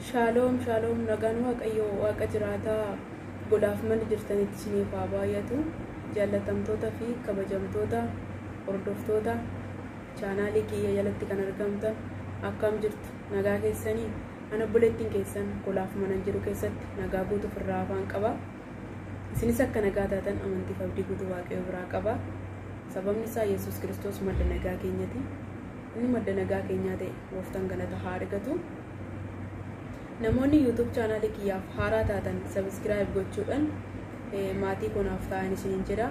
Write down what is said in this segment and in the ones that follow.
Shaaloom shaaloom, nagaan Waaqayyoo Waaqa jiraataa golaaf mana jirtanitti isiniif haa baay'atu. Jaallatamtoota fi kabajamtoota hordoftoota chaanaalii kiyya jalatti kan argamtan, akkam jirtu? Nagaa keessanii? Ana obboleettiin keessan golaaf mana jiru keessatti nagaa guutuu ofirraa afaan qaba. Isinis akka nagaa taatan amantiif abdii guutuu Waaqayyo biraa qaba. Sababni isaa Yesuus Kiristoos madda nagaa keenyati. Inni madda nagaa keenyaa ta'e Gooftaan galata haa argatu. Namoonni YouTube chaanaalii kiyyaaf haaraa taatan subscribe gochuudhaan maatii konaaf ta'an isiniin jedha.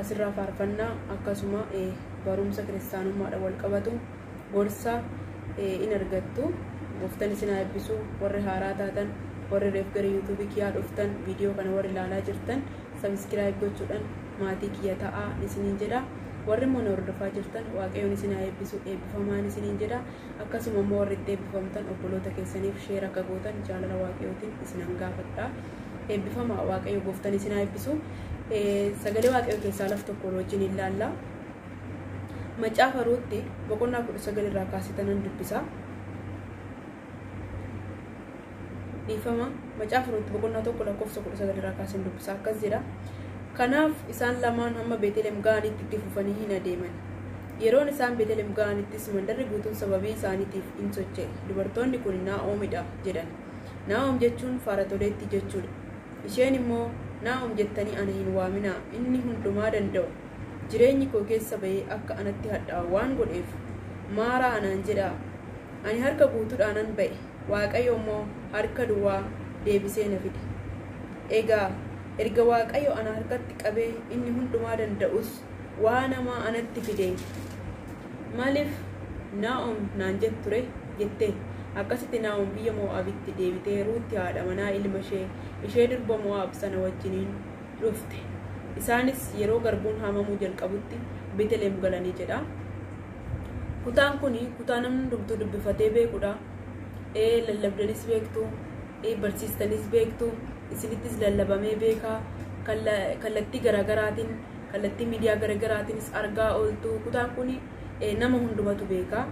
Asirraa faarfannaa, akkasuma barumsa kiristaanummaadhaan wal qabatu, gorsa in argattu. Gooftaan isin haa eebbisu. Warri haaraa taatan, warri reef gara YouTube kiyyaa dhuftan, viidiyoo kana warri ilaalaa jirtan, subscribe gochuudhaan maatii kiyya ta'aa isiniin jedha. Warri immoo na hordofaa jirtan, Waaqayyoon isin haa eebbisu, eebbifamaan isiniin jedha. Akkasuma immoo warri itti eebbifamtan obboloota keessaniif share akka gootan jaalala Waaqayyootiin isinan gaafadha. Eebbifama, Waaqayyo Gooftaan isin haa eebbisu. Sagalee Waaqayyoo keessaa laf tokko wajjin ilaalla. Macaafa Ruutti boqonnaa 19 irraa kaasitanan dubbisa. Dhiifama, Macaafa Ruutti boqonnaa 1 lakkoofsa 19 irraa kaasin dubbisa. Akkas jedha: "Kanaaf isaan lamaan hamma Beetelem ga'anitti itti fufanii hin adeeman. Yeroon isaan Beetelem ga'anittis mandarri guutuun sababii isaaniitiif in socho'e. Dubartoonni kun Naa'oomidha jedhan." Naa'oom jechuun faara toleetti jechuudha. Isheen immoo, "Naa'oom jettanii ana hin waaminaa. Inni hundumaa danda'u jireenyi koo keessa ba'ee akka anatti hadhaa'u waan godheef Maaraa anaan jedhaa. Ani harka guutuudhaanan ba'e, Waaqayyo immoo harka duwwaa deebisee na fide. Egaa erga Waaqayyo ana harkatti qabee, inni hundumaa danda'us waan hamaa anatti fide, maaliif Naa'om naan jettu ture?" jetteen. Akkasitti Naa'om biyya Mo'aabitti deebitee Ruutti haadha manaa ilma ishee ishee durba Mo'aab sana wajjiniin dhufte. Isaanis yeroo garbuun haamamuu jalqabutti Beetlehem galanii jedha. Kutaan kun kutaa namni hundumtuu dubbifatee beekudha. Lallabdanis beektu, barsiistanis beektu, isinittis lallabamee beekaa. Kallattii garaagaraatiin, kallattii miidiyaa garaagaraatiinis argaa ooltu. Kutaan kun nama hundumatu beeka.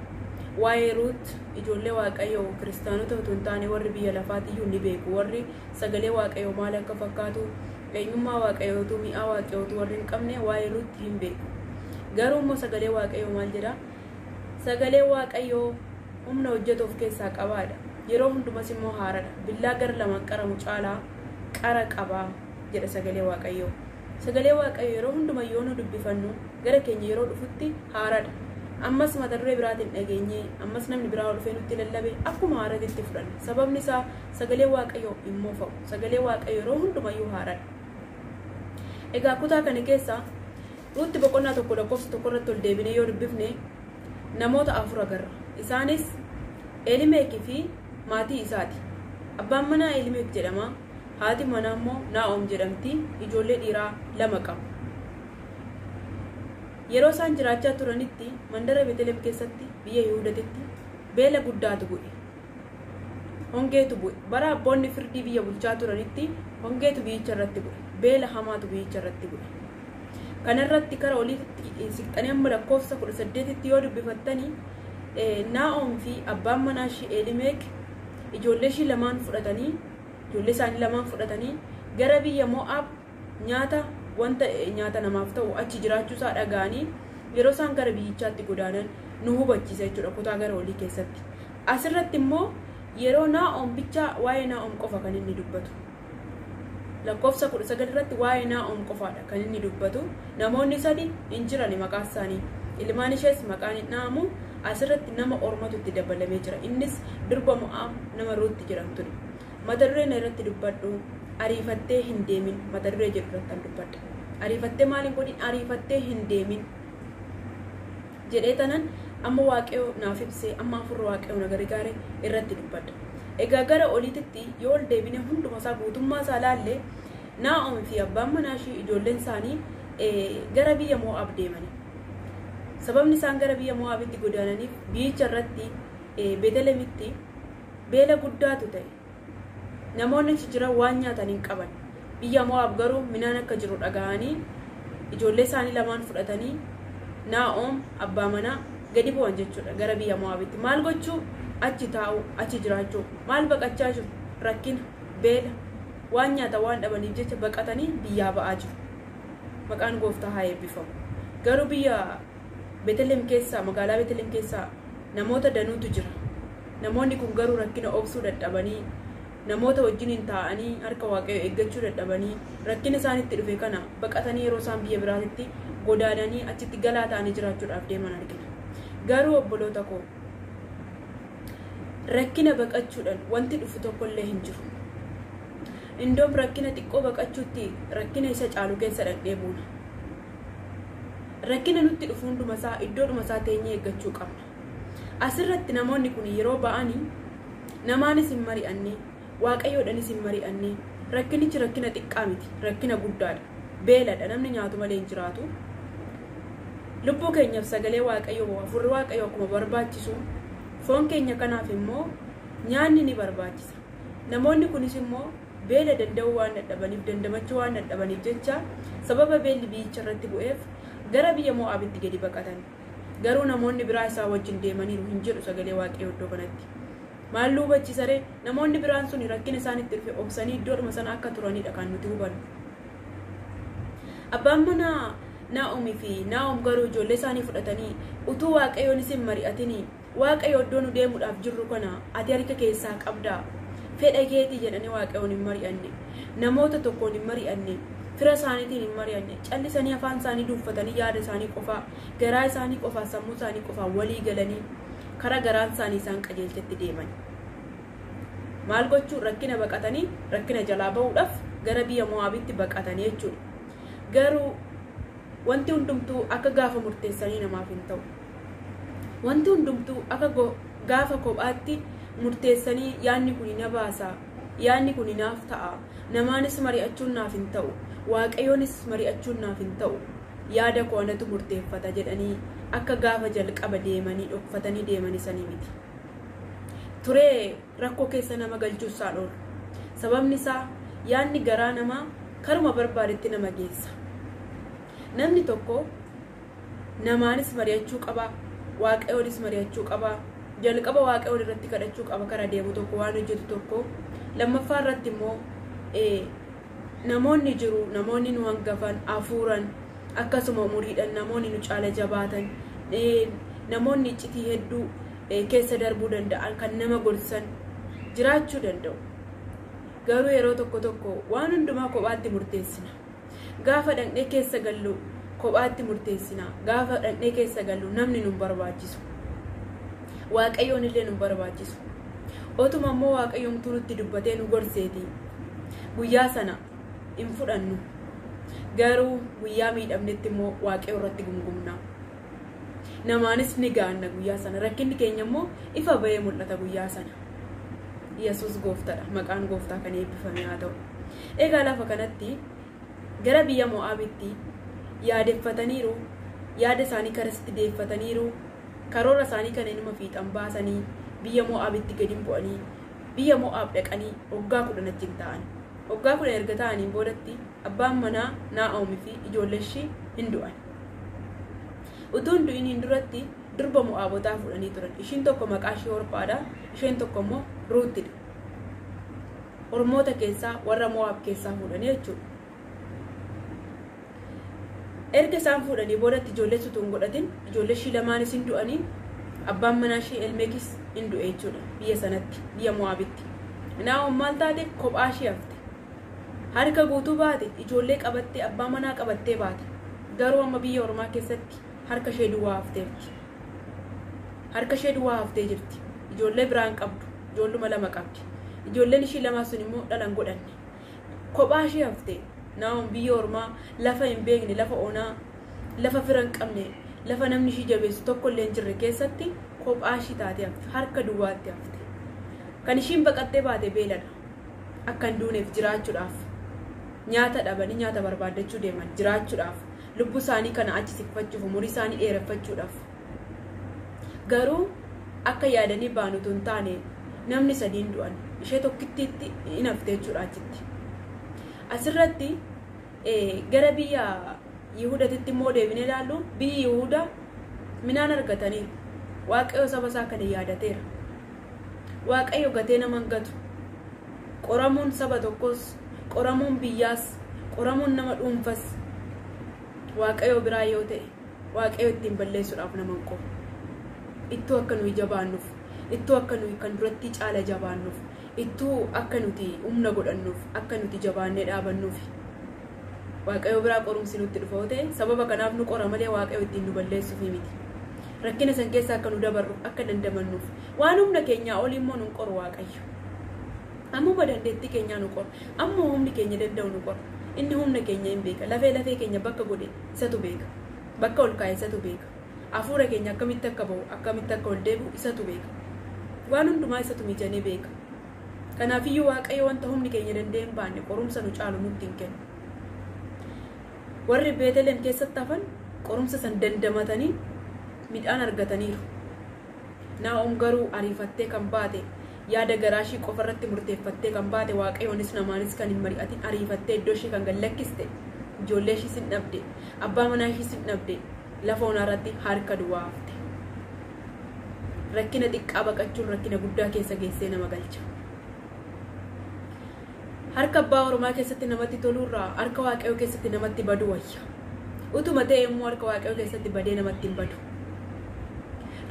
Waa'ee Ruut ijoollee Waaqayyoo kiristaanota otoo hin taane warri biyya lafaatiyyuu ni beeku. Warri sagalee Waaqayyoo maal akka fakkaatu, eenyummaa Waaqayyootu, mi'aa Waaqayyootu warri hin qabne waa'ee Ruut hin beeku. Garuu immoo sagalee Waaqayyoo maal jedha? Sagalee Waaqayyoo humna hojjetu of keessaa qabaadha. Yeroo hundumas immoo haaradha. Billaa gara lamaan qaramu caalaa qara qabaa jedha sagalee Waaqayyoo. Sagalee Waaqayyoo yeroo hunduma yoo nu dubbifannu, gara keenya yeroo dhufutti haaradha. Ammas mata duree biraatiin dhageenyee, ammas namni biraa dhufee nutti lallabe, akkuma haaraatti fudhanna. Sababni isaa sagalee Waaqayyoo hin moofa'u. Sagalee Waaqayyoo yeroo hundumayyuu haaradha. Egaa kutaa kana keessa Ruutti boqonnaa 1 lakkoofsa 1 irratti ol deebinee yoo dubbifne, namoota afur agarra. Isaanis Elimeekii fi maatii isaati. Abbaan manaa Elimeek jedhama. Haati manaa immoo Naa'om jedhamti. Ijoollee dhiiraa lama qabu. Yeroo isaan jiraachaa turanitti mandara Beetelem keessatti, biyya Yihuudatitti beela guddaatu bu'e. Hongeetu bu'e. Bara abboonni firdii biyya bulchaa turanitti hongeetu biyyicha irratti bu'e. Beela hamaatu biyyicha irratti bu'e. Kanarratti kara oliitti siqxanii amma lakkoofsa 18tti yoo dubbifattanii, Naa'om fi abbaan manaa ishii Elimeek ijoollee ishii lamaan fudhatanii, ijoollee isaanii lamaan fudhatanii gara biyya Mo'aab, nyaata, wanta nyaata namaaf ta'u achi jiraachuusaa dhaga'anii yeroo isaan gara biyyichaatti godaanan nu hubachiisa jechuudha kutaa gara olii keessatti. Asirratti immoo yeroo Naa'om bichaa, waa'ee Naa'om qofa kan inni dubbatu. Lakkoofsa 19 irratti waa'ee Naa'om qofaadha kan inni dubbatu. Namoonni sadi hin jiran maqaan isaanii. Ilmaan ishees maqaan hin dha'amu. Asirratti nama ormatu itti dabalamee jira. Innis durba Mo'aab nama Ruutti jedhamtudha. Mata dureen irratti dubbadhu "Ariifattee hin deemin" mata duree jedhu irratti dubbadha. Ariifattee maal hin godhin? Ariifattee hin deemin jedhee tanan amma Waaqayyo naaf ibsee, amma Hafuurri Waaqayyo na gargaare irratti dubbadha. Egaa gara oliititti yoo ol deebine, hunduma isaa guutummaa isaa laalle, Naa'om fi abbaan manaa ishii, ijoolleen isaanii gara biyya Mo'aab deemani. Sababni isaan gara biyya Mo'aabitti godaananiif biyyicha irratti, Beetelemitti beela guddaatu ta'e. Namoonni achi jiran waan nyaatan hin qaban. Biyya Mo'aab garuu midhaan akka jiru dhaga'anii ijoollee isaanii lamaan fudhatanii, Naa'om, abbaa manaa, gadi bu'an jechuudha gara biyya Mo'aabitti. Maal gochuu? Achi taa'u, achi jiraachuu. Maal baqachaa jiru? Rakkina, beela, waan nyaata waan dhabaniif jecha baqatanii biyyaa ba'aa jiru. Maqaan gooftaa haa eebbifamu. Garuu biyya Beetlehem keessaa, magaalaa Beetlehem keessaa namoota danuutu jira. Namoonni kun garuu rakkina obsuu dadhabanii, namoota wajjiniin taa'anii harka Waaqayyoo eeggachuu dadhabanii, rakkina isaanitti dhufe kana baqatanii yeroo isaan biyya biraatitti godaananii achitti galaa ta'anii jiraachuudhaaf deeman argina. Garuu obboloota koo, rakkina baqachuudhaan wanti dhufu tokkollee hin jiru. Indoom rakkina xiqqoo baqachuutti rakkina isa caalu keessa dhaqnee buuna. Rakkina nutti dhufu hundumasaa iddoodhuma isaa teenyee eeggachuu qabna. Asirratti namoonni kun yeroo ba'anii namaanis hin mari'anne, Waaqayyoodhaanis hin mari'anne. Rakkinichi rakkina xiqqaa miti, rakkina guddaadha. Beeladha, namni nyaatu malee hin jiraatu. Lubbuu keenyaaf sagalee Waaqayyoo, hafuurri Waaqayyoo akkuma barbaachisu, foon keenya kanaaf immoo nyaanni ni barbaachisa. Namoonni kunis immoo beela danda'uu waan dadhabaniif, dandamachuu waan dadhabaniif jecha sababa beelli biyyicha irratti bu'eef gara biyya Mo'aabitti gadi baqatan. Garuu namoonni biraa isaa wajjin deemaniiru hin jedhu sagalee Waaqayyoo iddoo kanatti. Maal nu hubachiisa ree? Namoonni biraan sun rakkina isaanitti dhufe obsanii iddoodhuma sana akka turanidha kan nuti hubannu. Abbaan manaa Naa'omii fi Naa'om garuu ijoollee isaanii fudhatanii utuu Waaqayyoonis hin mari'atinii, Waaqayyo iddoo nu deemuudhaaf jirru kana ati harka keessaa qabdaa, fedha keetii jedhanii Waaqayyoon hin mari'anne, namoota tokkoon hin mari'anne, fira isaaniitiin hin mari'anne, callisanii afaan isaanii duuffatanii yaada isaanii qofaa, garaa isaanii qofaa, sammuu isaanii qofaa walii galanii karaa garaan isaanii isaan qajeelchetti deeman. Maal gochuu? Rakkina baqatanii rakkina jalaa ba'uudhaaf gara biyya Mo'aabitti baqatanii jechuudha. Garuu wanti hundumtuu akka gaafa murteessanii namaaf hin ta'u. Wanti hundumtuu akka gaafa kophaatti murteessanii yaadni kun na baasa, yaadni kun naaf ta'a, namaanis mari'achuun naaf hin ta'u, Waaqayyoonis mari'achuun naaf hin ta'u, yaada koo anatu murteeffata jedhanii akka gaafa jalqaba deemanii dhokfatanii deemanii sanii miti. Turee rakkoo keessa nama galchuusaa oolu. Sababni isaa yaadni garaa namaa karuma barbaadetti nama geessa. Namni tokko namaanis mari'achuu qaba, Waaqayyoonis mari'achuu qaba. Jalqaba Waaqayyoon irratti kadhachuu qaba karaa deemu tokko, waan hojjetu tokko. Lammaffaa irratti immoo namoonni jiru, namoonni nu hangafan, hafuuran, akkasuma umuriidhaan namoonni nu caala jabaatan, namoonni iccitii hedduu keessa darbuu danda'an kan nama gorsan jiraachuu danda'u. Garuu yeroo tokko tokko waan hundumaa kophaatti murteessina. Gaafa dhaqnee keessa gallu kophaatti murteessina. Gaafa dhaqnee keessa gallu namni nu barbaachisu. Waaqayyoon illee nu barbaachisu. Otuma immoo Waaqayyoomtuu nutti dubbatee nu gorseeti. Guyyaa sana hin fudhannu. Garuu guyyaa miidhamnetti immoo Waaqayyo irratti gungumna. Namaanis ni gaanna guyyaa sana. Rakkinni keenya immoo ifa ba'ee mul'ata guyyaa sana. Yesuus gooftaadha. Maqaan gooftaa kan eebbifame haa ta'u. Egaa lafa kanatti gara biyya Mo'aabitti yaadeffataniiru, yaada isaanii karasitti deeffataniiru, karoora isaanii kan inuma fiixan baasanii biyya Mo'aabitti gadi bu'anii biyya Mo'aab dhaqanii waggaa 10 achiin ta'an. Waggaa 10 erga ta'aniin boodatti abbaan manaa Naa'omii fi ijoollee ishii hin du'an. Utuu hin du'iniin duratti durba Mo'aabotaa fuudhanii turan. Ishiin tokko maqaa ishee Orphaadha, isheen tokko immoo Ruutidha. Ormoota keessaa warra Mo'aab keessaa fuudhanii jechuudha. Erga isaan fuudhanii boodatti ijoollee utuu hin godhatin ijoollee ishii lamaanis hin du'anii, abbaan manaa ishii Elmeekis hin du'e jechuudha biyya sanatti, biyya Mo'aabitti. Naa'om maal taate? Kophaa ishii hafte. Harka guutuu baate, ijoollee qabattee, abbaa manaa qabattee baate. Garuu amma biyya ormaa keessatti harka ishee duwwaa hafteerti. Harka ishee duwwaa haftee jirti. Ijoollee biraan qabdu, ijoolluma lama qabdi. Ijoolleen ishii lamaa sun immoo dhala hin godhanne. Kophaa ishee hafte. Naa'om biyya ormaa lafa hin beekne, lafa onaa, lafa fira hin qabne, lafa namni ishii jabeessu tokko illee hin jirre keessatti kophaa ishii taatee hafte. Harka duwwaatti hafte. Kan ishiin baqattee baate beeladha. Akka hin duuneef jiraachuudhaaf. Nyaata dhabanii nyaata barbaaddachuu deeman jiraachuudhaaf. Lubbuu isaanii kana achi siqfachuuf, umurii isaanii dheereffachuudhaaf. Garuu akka yaadanii baanu utuu hin taane namni sadiin du'an. Ishee tokkittiitti hin hafte jechuudha achitti. Asirratti gara biyya Yihudaatitti immoo deebinee ilaallu, biyyi Yihudaa midhaan argataniiru. Waaqayyo saba isaa kana yaadateera. Waaqayyo gatee nama hin gatu. Qoramuun saba tokkos, qoramuun biyyaas, qoramuun nama dhuunfas Waaqayyo biraa yoo ta'e Waaqayyo ittiin balleessuudhaaf nama hin qoru. Ittuu akka nuyi jabaannuuf, ittuu akka nuyi kan duratti caala jabaannuuf, ittuu akka nuti humna godhannuuf, akka nuti jabaannee dhaabannuuf. Waaqayyo biraa qorumsi nutti dhufa yoo ta'e sababa kanaaf nu qora malee Waaqayyo ittiin nu balleessuuf miti. Rakkina san keessa akka nu dabarru, akka dandamannuuf. Waan humna keenyaa olii immoo nu qoru Waaqayyo. Ammuma dandeettii keenyaa nu qora. Ammuma humni keenya danda'u nu qora. Inni humna keenya hin beeka. Lafee lafee keenya bakka godhe isatu beeka. Bakka ol kaa'e isatu beeka. Hafuura keenya akkamitti akka ba'u, akkamitti akka ol deebi'u isatu beeka. Waan hundumaa isatu mijanee beeka. Kanaafiyyuu Waaqayyo wanta humni keenya danda'e hin baanne qorumsa nu caalu nutti hin kennu. Warri Beeteleem keessatti hafan qorumsa san dandamatanii midhaan argataniiru. Naa'om garuu ariifattee kan baate, yaada garaa ishii qofa irratti murteeffattee kan baate, Waaqayyoonis namaanis kan hin mari'atin ariifattee iddoo ishii kan gad lakkiste, ijoollee ishiis hin dhabde, abbaa manaa ishiis hin dhabde, lafa onaa irratti harka duwwaa hafte. Rakkina xiqqaa baqachuun rakkina guddaa keessa geessee nama galcha. Harka abbaa ormaa keessatti namatti toluurraa harka Waaqayyoo keessatti namatti badu wayya. Utuma ta'e immoo harka Waaqayyoo keessatti badee namatti hin badu.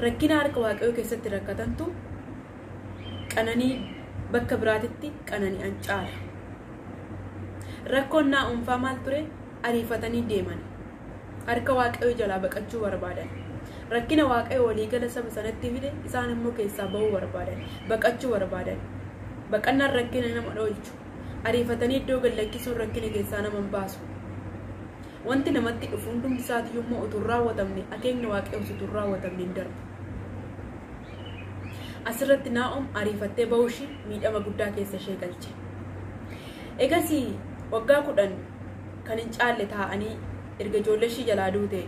Rakkina harka Waaqayyoo keessatti rakkatantu qananii bakka biraatitti qanani'an caala. Rakkoon Naa'omfaa maal ture? Ariifatanii deeman. Harka Waaqayyoo jalaa baqachuu barbaadan. Rakkina Waaqayyoo waliigala saba sanatti fide isaan immoo keessaa ba'uu barbaadan. Baqachuu barbaadan. Baqannaan rakkina nama dhoolchu. Ariifatanii iddoo gad lakkisuun rakkina keessaa nama hin baasu. Wanti namatti dhufu hundumti isaatiyyuu immoo utuu hin raawwatamne, akeekni Waaqayyoos utuu hin raawwatamne hin darbu. Asirratti Naa'om ariifattee ba'uu ishii miidhama guddaa keessa ishee galche. Egasii waggaa 10 kan hin caalle taa'anii erga ijoollee ishii jalaa duute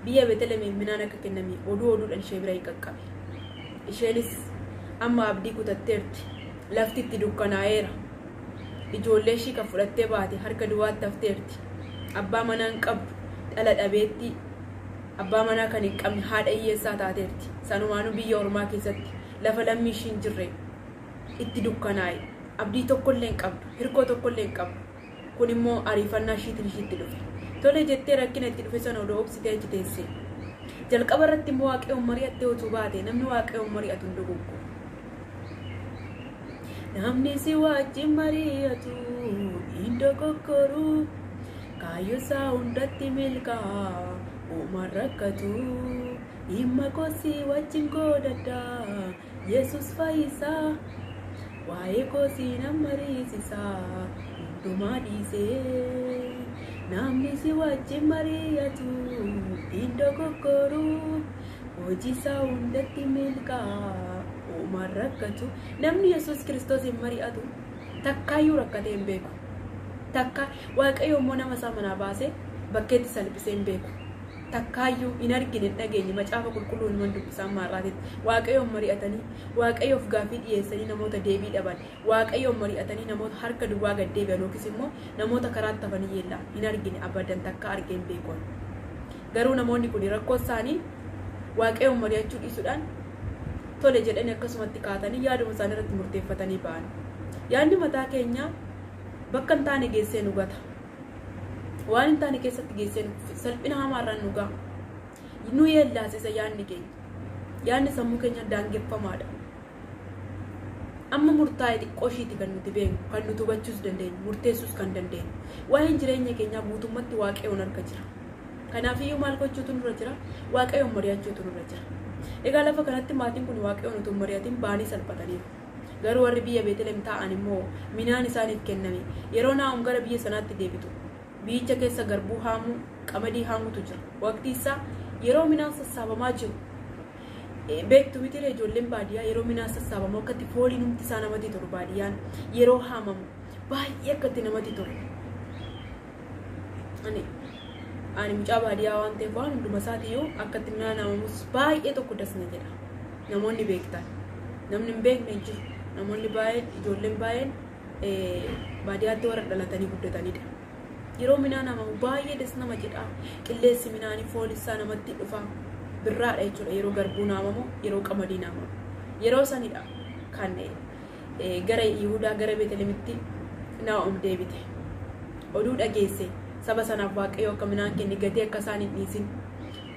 biyya Beetelemiif minaan akka kenname oduu oduudhaan ishee bira hin qaqqabe. Isheenis amma abdii kutatteerti. Lafti itti dukkanaa'eera. Ijoollee ishii kan fudhattee baate harka duwwaatti hafteerti. Abbaa manaa hin qabdu, dhala dhabeettii, abbaa manaa kan hin qabne haadha hiyyeessaa taateerti. Sanumaanuu biyya ormaa keessatti lafa lammii ishii hin jirre itti dukkanaa'e. Abdii tokkollee hin qabdu, hirkoo tokkollee hin qabdu. Kun immoo ariifannaa ishiitiin ishiitti dhufe. Tole jettee rakkina itti dhufe sana odoo obsitee achi teessee. Jalqaba irratti immoo Waaqayyoon mari'attee utuu baate namni Waaqayyoon mari'atu hin dogoggoru. Namni si wajjin mari'atu hin dogoggoru. Kaayyoo isaa hundatti milkaa'a homaan rakkatu. Dhimma koo si wajjin qoodadha Yesus fayyisaa. Waa'ee koo si nan mariisisa hundumaa dhiisee. Namni si wajjin mari'atu hin dogoggoru. Hojii isaa hundatti milkaa'a homaan rakkatu. Namni Yesuus Kiristoosiin mari'atu takkaayyuu rakkatee hin beeku. Takka Waaqayyo immoo nama isaa manaa baasee bakkeetti salphisee hin beeku. Takkaayyuu hin argine hin dhageenye macaafa qulqulluu ilman dubbisaa maarraatitti. Waaqayyoon mari'atanii, Waaqayyoof gaaffii dhiyeessanii namoota deebii dhaban, Waaqayyoon mari'atanii namoota harka duwwaa gad deebi'an yookiis immoo namoota karaatti hafanii yeellaa hin argine abadan takka argee hin beeku. Garuu namoonni kun rakkoo isaanii Waaqayyoon mari'achuu dhiisuudhaan tole jedhanii akkasumatti kaatanii yaaduma isaanii irratti murteeffatanii ba'an. Yaadni mataa keenyaa bakka hin taane geessee nu gata. Waan hin taane keessatti geessee nu kuffisa. Salphina hamaarraan nu ga'a. Nu yeellaasisa yaadni keenya. Yaadni sammuu keenya daangeffamaadha. Amma murtaa'e xiqqoo ishiiti kan nuti beeknu, kan nuti hubachuus dandeenyu, murteessuus kan dandeenyu. Waa'een jireenya keenyaa guutummatti Waaqayyoon harka jira. Kanaafiyyuu maal gochuutu nurra jira? Waaqayyoon mari'achuutu nurra jira. Egaa lafa kanatti maatiin kun Waaqayyoon utuu hin mari'atin ba'anii salphataniiru. Garuu warri biyya Beetelem taa'an immoo minaan isaaniif kenname. Yeroo Naa'om gara biyya sanaatti deebitu biyyicha keessa garbuu haamuu, qamadii haamutu jira. Waqtii isaa yeroo minaan sassaabamaa jiru. Beektu miti ijoolleen baadiyyaa yeroo minaan sassaabamu akkatti fooliin humti isaa namatti tolu baadiyyaan yeroo haamamu baay'ee akkatti namatti tolu. Ani mucaa baadiyyaa waan ta'eef waan hunduma isaatiiyyuu akkatti minaan haamamus baay'ee tokko dasna jedha. Namoonni beektan. Namni hin beekne hin jiru. Namoonni baay'een ijoolleen baay'een baadiyyaatti warra dhalatanii guddatanidha. Yeroo minaan haamamu baay'ee das nama jedha. Qilleensi minaanii foolisaa namatti dhufa. Birraadha jechuudha yeroo garbuun haamamu, yeroo qamadiin haamamu. Yeroo sanidha. kan gara Yihudaa gara Beetelemitti Naa'om deebite. Oduu dhageesse saba sanaaf Waaqayyo akka midhaan kenne gatee akka isaan hin dhiisin,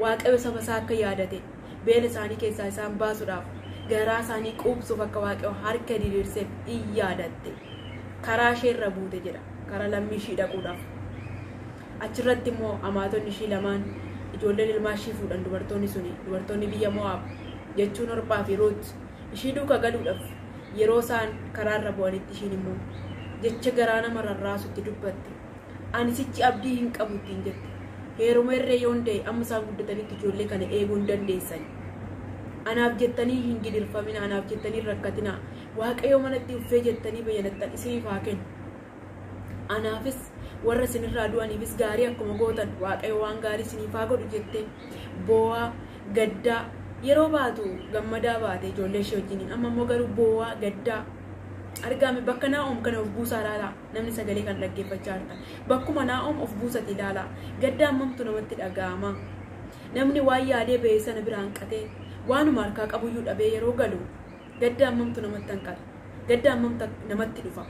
Waaqayyo saba isaa akka yaadate, beela isaanii keessaa isaan baasuudhaaf garaa isaanii quubsuuf akka Waaqayyo harka diriirseef in yaadatte. Karaa ishee irra buute jedha, karaa lammii ishii dhaquudhaaf. Achirratti immoo amaatonni ishii lamaan ijoolleen ilmaa ishii fuudhan dubartoonni suni, dubartoonni biyya Mo'aab jechuun Orphaa fi Ruut ishii duukaa galuudhaaf yeroo isaan karaarra bu'anitti ishiin immoo jecha garaa nama rarraasutti dubbatte. Ani sichi abdii hin qabu ittiin jette. Heeruma irree yoon ta'e amma isaan guddatanitti ijoollee kana eeguu hin dandeessan. Anaaf jettanii hin gidirfamina, anaaf jettanii hin rakkatina. Waaqayyo manatti uffee jettanii bayyanattan isiniif haa kennu. Anaafis warra isinirraa du'aniifis gaarii akkuma gootan Waaqayyo waan gaarii isiniif haa godhu jette boo'aa gaddaa yeroo baatu gammadaa baate ijoollee ishee wajjiniin. Amma immoo garuu boo'aa gaddaa argame. Bakka Naa'om kana of buusaa ilaalaa, namni sagalee kan dhaggeeffachaa jirtan. Bakkuma Naa'om of buusati ilaalaa. Gaddaa hammamtu namatti dhaga'ama. Namni waan yaadee ba'e sana bira hanqatee waanuma harkaa qabuyyuu dhabee yeroo galu gaddaa hammamtu namatti hanqata. Gaddaa hammamtu namatti dhufa.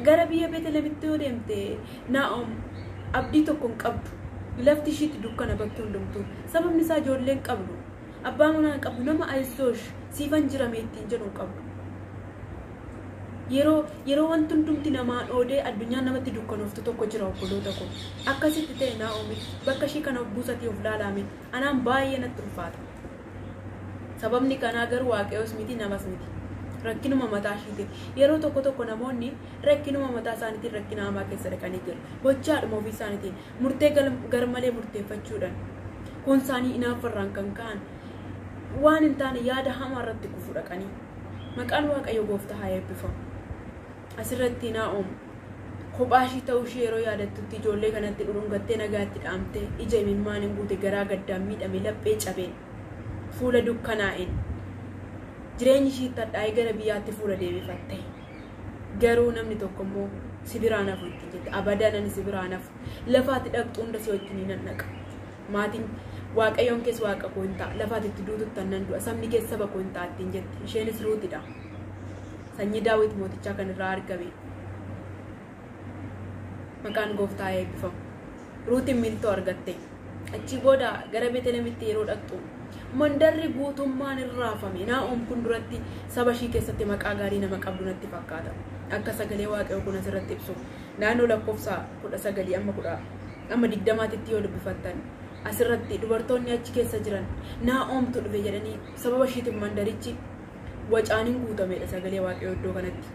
Gara biyya Beetelemitti yoo deemte Naa'om abdii tokko hin qabdu. Lafti ishiitti dukkana bakki hundumtuu. Sababni isaa ijoollee hin qabdu. Abbaa manaa hin qabdu. Nama ayizoosh siifan jirame ittiin jedhu hin qabdu. Yeroo wanti hundumti namaa dhoodee addunyaan namatti dukkanooftu tokko jira obboloota koo. Akkasitti ta'e Naa'omi bakka ishii kana of buusatii of laalame anaan baay'ee natti ulfaata. Sababni kanaa garuu Waaqayyoos miti namas miti. Rakkinuma mataa ishiitiin. Yeroo tokko tokko namoonni rakkinuma mataa isaaniitiin rakkina hamaa keessa dhaqanii jiru. Gochaadhuma ofii isaaniitiin murtee garmalee murteeffachuudhaan kun isaanii inaaffarraan kan ka'an waan hin taane yaada hamaa irratti kufu dhaqanii. Maqaan Waaqayyo gooftaa haa eebbifamu. Asirratti Naa'om kophaa ishii ta'uu ishee yeroo yaadattutti ijoollee kanatti dhudhungattee nagaatti dhaamtee ija imimmaan hin guute, garaa gaddaan miidhame, laphee cabeen, fuula dukkanaa'een jireenyi ishii hadhaa'ee gara biyyaatti fuula deebifatte. Garuu namni tokko immoo si biraan hafu ittiin jette. Abadan ani si biraan hafu. Lafaatti dhaqxu hunda si wajjin nan dhaqa. Maatiin Waaqayyoon keessa waaqa koo hin ta'a. Lafaatti itti duututti nan du'a. Sabni keessa saba koo hin ta'a ittiin jette. Isheenis Ruutidha. Sanyii Daawit mootichaa kan irraa argame. Maqaan gooftaa eebbifamu. Ruutiin miiltoo argatte. Achii booda gara Beetelemitti yeroo dhaqxu mandarri guutummaan irraafame. Naa'om kun duratti saba ishii keessatti maqaa gaarii nama qabdu natti fakkaata. Akka sagalee Waaqayyoo kun asirratti ibsu naannoo lakkoofsa 19 amma 20tti yoo dubbifattan asirratti dubartoonni achi keessa jiran Naa'omtu dhufe jedhanii sababa ishiitiin mandarichi wacaaniin guutamedha sagalee Waaqayyoo iddoo kanatti.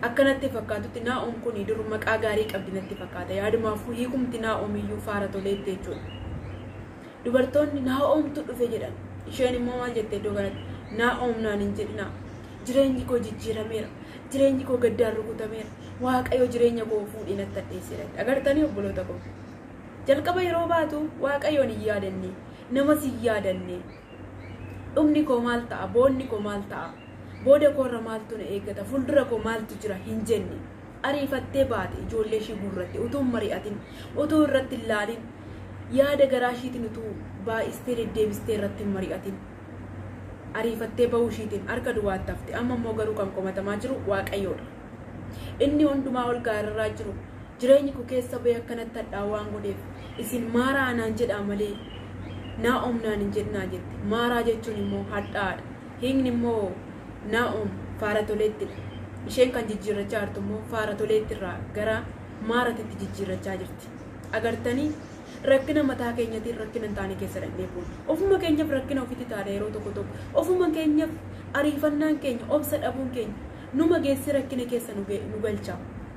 Akkanatti fakkaatutti Naa'om kun dur maqaa gaarii qabdi natti fakkaata. Yaadumaafuu hiikumti Naa'om iyyuu faara toleetti jechuudha. Dubartoonni Naa'omtu dhufe jedhan. Isheen immoo maal jette iddoo kanatti? Naa'om naan hin jedhinaa. Jireenyi koo jijjiirameera. Jireenyi koo gaddaan rukutameera. Waaqayyo jireenya koo fuudhee natti hadheesseera. Agartanii obboloota koo. Jalqaba yeroo baatu Waaqayyoon hin yaadanne, namas hin yaadanne. Dhumni koo maal ta'a? Boonni koo maal ta'a? Booda koorra maaltu na eeggata? Fuuldura koo maaltu jira? Hin jenne. Ariifattee baate ijoollee ishii guurratte utuu hin mari'atin, utuu irratti hin laalin, yaada garaa ishiitiin utuu baay'istee deddeebistee irratti hin mari'atin. Ariifattee bahuu ishiitiin harka duwwaatti hafte. Amma immoo garuu kan komatamaa jiru Waaqayyoodha. Inni hundumaa ol gaararraa jiru jireenyi koo keessa bahee akkanatti hadhaa'u waan godheef isin maaraa anaan jedhaa malee Naa'om naan hin jedhinaa jette. Maaraa jechuun immoo hadhaadha. Hiikni immoo Naa'om faara toleettidha. Isheen kan jijjiirrachaa jirtu immoo faara toleettirraa gara maaratitti jijjiirrachaa jirti. Agartanii rakkina mataa keenyatiin rakkina hin taane keessa dhaqnee buuna. Ofuma keenyaaf rakkina ofitti taana yeroo tokko tokko. Ofuma keenyaaf ariifannaan keenya, obsa dhabuun keenya numa geessee rakkina keessa nu galcha.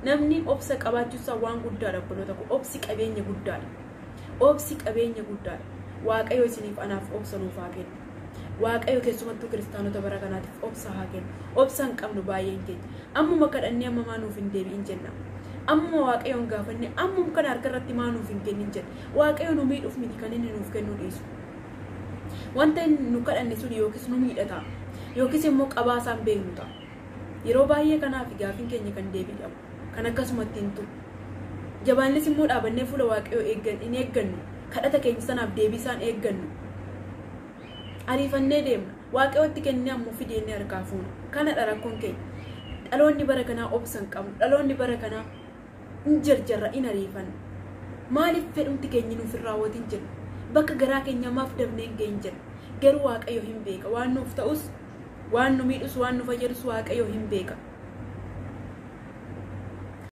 Namni obsa qabaachuusaa waan guddaadha obboloota koo. Obsi qabeenya guddaadha. Obsi qabeenya guddaadha. Waaqayyo isiniif anaaf obsa nuuf haa kennu. Waaqayyo keessumattuu kiristaanota bara kanaatiif obsa haa kennu. Obsa hin qabnu baay'een keenya. Ammuma kadhannee amma maa nuuf hin deebi'in jenna. Ammuma Waaqayyoon gaafannee ammuma kana harka irratti maa nuuf hin kennin jenna. Waaqayyo nu miidhuuf miti kan inni nuuf kennuu dhiisu. Wanta inni nu kadhanne sun yookiis nu miidha ta'a. Yookiis immoo qabaa isaan beeknu ta'a. Yeroo baay'ee kanaaf gaafiin keenya kan deebii dhabu. Kan akkasumatti hin turu. Jabaannis immoo dhaabannee fuula Waaqayyoo hin eeggannu. Kadhata keenya sanaaf deebii isaan eeggannu. Ariifannee deemna. Waaqayyootti kennee ammoo fideennee harkaa fuuna. Kanadha rakkoon keenya. Dhaloonni bara kanaa obsa hin qabnu. Dhaloonni bara kanaa hin jarjarra, hin ariifanna. Maaliif fedhumti keenya nuuf hin raawwatin jenna? Bakka garaa keenya maaf dafnee hin geenye jenna? Garuu Waaqayyo hin beeka. Waan nuuf ta'us, waan nu miidhus, waan nu fayyadus Waaqayyo hin beeka.